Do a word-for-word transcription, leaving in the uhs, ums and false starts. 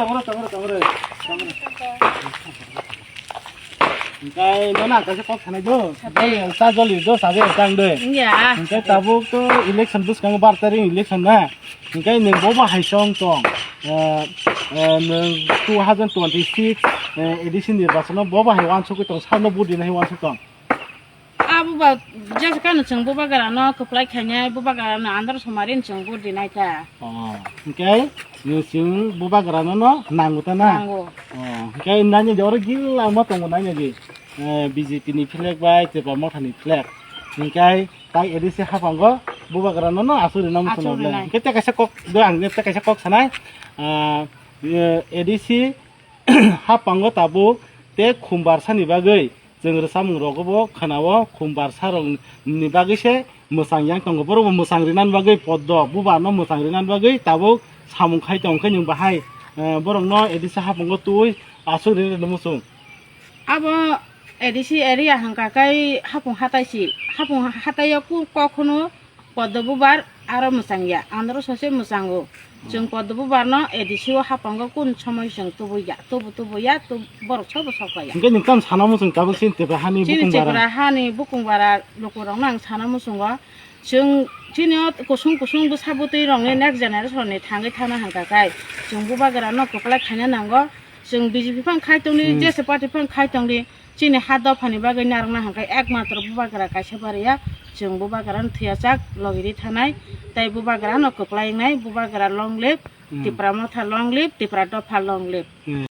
Tamro, tamro, tamro. Tamro. Hingkai nono ang kaisa kok sanai do. Sabai. Sa joli do, sabai tang de. Iya. Hingkai tabuk to election bwskango bar tarik election na. Hingkai nwng bo bahai song tong. Eh, eh, nwng two thousand twenty-six, eh, A D C nirbachono bo bahai wansugwi tong, sano vote rina hai wansuk tong. Abo ba jesa kano chwng bubagra no kwplai khainai, bubagra no andro somari chwng vote rinai ta. Oh, hingkai nwng chwng bubagra no no nango ta na? Nango. Oh, hingkai nani de oro gila ma tongo nani de. Eh, B J P ni flag bai Tipra Motha ni flag. Hingkai tai A D C haphango bubagra no no asuk rina muchung. Asuk rinai. Hingkai te kaisa kok do ang te kaisa kok sanai. Ah, eh, A D C haphango tabuk te khumbar sani bagwi chwng rwchapmung rogo bo khwnao, khumbar sa rok ni bagwi se mwchang yang tongo, borok bo mwchang rinani bagwi poddo, bubar no mwchang rinani bagwi tabuk samung khai tong khe nwng bahai, eh, borok no A D C haphango twi asuk rinani muchung. Abo A D C area hwnkha khe hapung hatai si, hapung hatai o ku-, kok hwno Poddo bubar aro mwchang ya, andro sose mwchango. Chwng poddo bubar no A D C o haphango kun somoi chwng tubui ya, tubu tubu ya, tub-, borok sobo sok ya. Hingke nwng tamo sana muchung tabuk chini Tripura hani bukung bara. Chini Tripura hani bukung bara lukurok no ang sana muchungo. Chwng chini o kusung kusung bwsa bwtwi rok ni next generation ni thangwi thana hwnkha khe chwng bubagra no kwplai khaina nango. Chwng B J P phang khai tongdi, hmm, jesa party phang khai tongdi. Chini ha dophani bagwi narwkna hwnkhe ekmatro bubagra kaisa bariya, chwng bubagrano thwiya chak logi ri thanai, tei bubagrano kwplai wngnai, bubagra long live, hmm, Tipra Motha long live, Tipra dopha long live. Hmm.